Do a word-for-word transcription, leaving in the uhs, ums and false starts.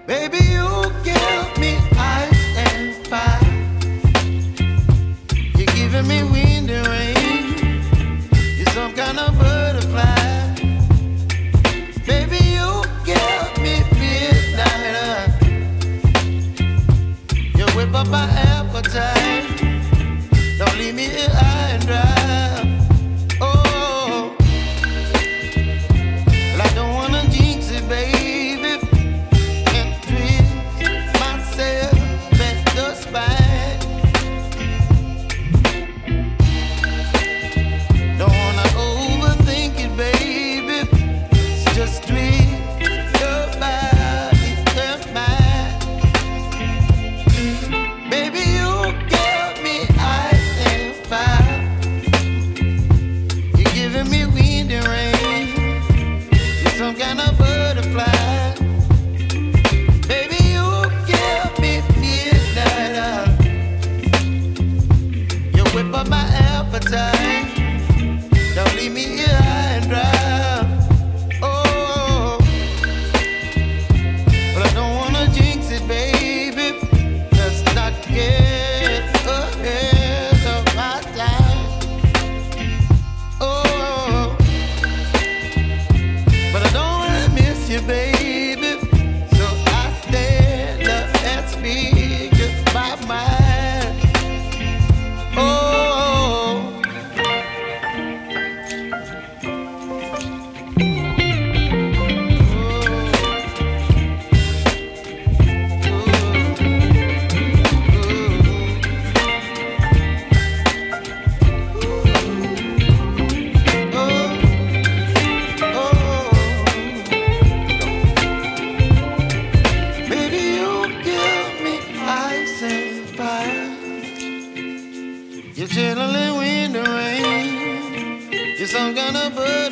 Baby, you give me ice and fire. You're giving me wind and rain. You're some kind of butterfly. Baby, you give me midnight. You whip up my appetite. Don't leave me here high and dry. Oh, well, I don't wanna jinx it, baby. Can't twist myself at the spine. Don't wanna overthink it, baby. Just twist your body and mine. Baby, you give me ice and fire. You're giving me wind and rain. You're some kind of butterfly. Baby, you give me midnight oil. You whip up my appetite. Don't leave me here high and dry. Oh, but I don't wanna jinx it, baby. Let's not get ahead of my time. Oh, but I don't wanna miss you, baby. So I stand up and speak just my mind. Oh. Baby, you give me ice and fire. You're chilling in the rain. You're some kind of bird.